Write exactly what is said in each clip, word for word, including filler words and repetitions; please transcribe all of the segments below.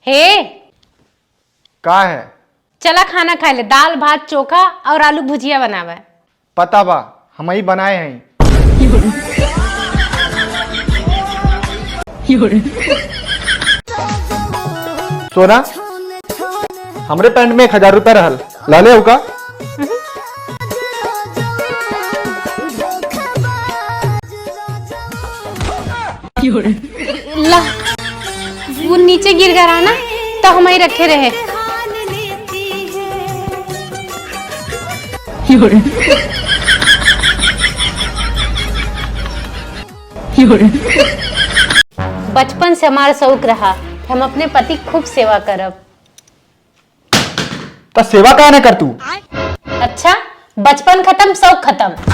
हे, का है? चला खाना खाए ले, दाल भात चोखा और आलू भुजिया बनावे। पता बा, हमही बनाए हई। सोना, हमरे पैंट में एक हजार रुपया रहल, ला ले का? ला, वो नीचे गिर गया रहा ना, तो हमही रखे रहे। बचपन से हमार शौक रहा कि हम अपने पति के खूब सेवा करब। त सेवा काहे ना कर तू? अच्छा, बचपन खत्म, शौक खत्म।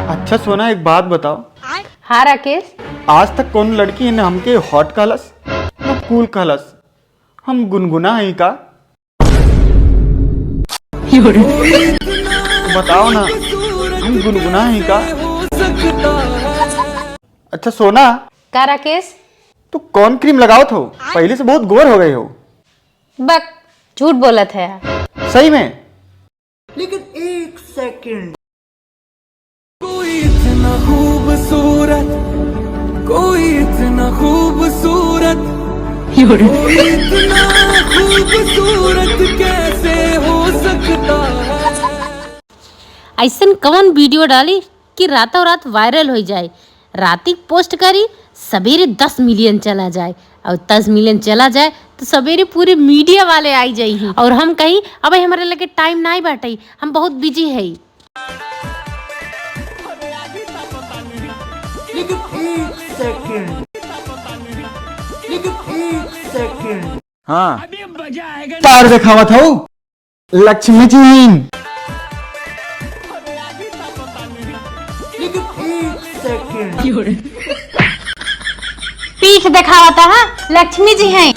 अच्छा सोना, एक बात बताओ। हाँ राकेश। आज तक कौन लड़की ने हमके hot कहलस, न cool कहलस? हम गुनगुना हई का? बताओ ना, हम गुनगुना हई का? अच्छा सोना। का राकेश? तू कौन cream लगावत हो? पहले से बहुत गोर हो गए हो। बक, झूठ बोलत है। सही में? लेकिन एक second। कोई इतना खूबसूरत, कोई इतना खूबसूरत, कोई इतना खूबसूरत कैसे हो सकता है? ऐसन कवन video डाली कि रातों रात viral हो जाए? राती post करी, सवेरे दस million चला जाए, और दस million चला जाए तो सवेरे पूरे media वाले आई जाई हैं। और हम कही, "अबे हमरे लगे time नाई बाटे, हम बहुत busy हई।" लेकिन एक second, लेकिन एक second। हाँ। तार देखावत हऊ, लक्ष्मी जी। लेकिन एक second। पीठ देखावत ह, लक्ष्मी जी हैं।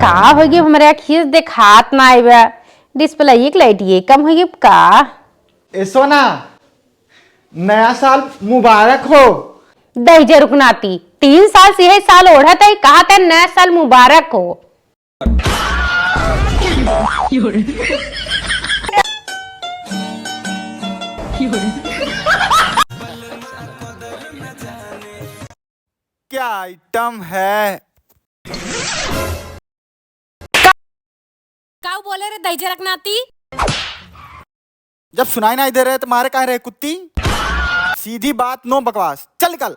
का होइगे, हमरे अखिए से देखात ना आइबा। Display एक light ये कम होइगे का? ए सोना, नया साल मुबारक हो। दहिजर रुकनाती, तीन साल से यही साल ओढ़त है, कहा था नया साल मुबारक हो। क्या item है? काऊ बोले रे दहिजरक नाती? जब सुनाई नहीं दे रहे तो मारे काहे रहे कुत्ती? सीधी बात, no बकवास, चल निकल।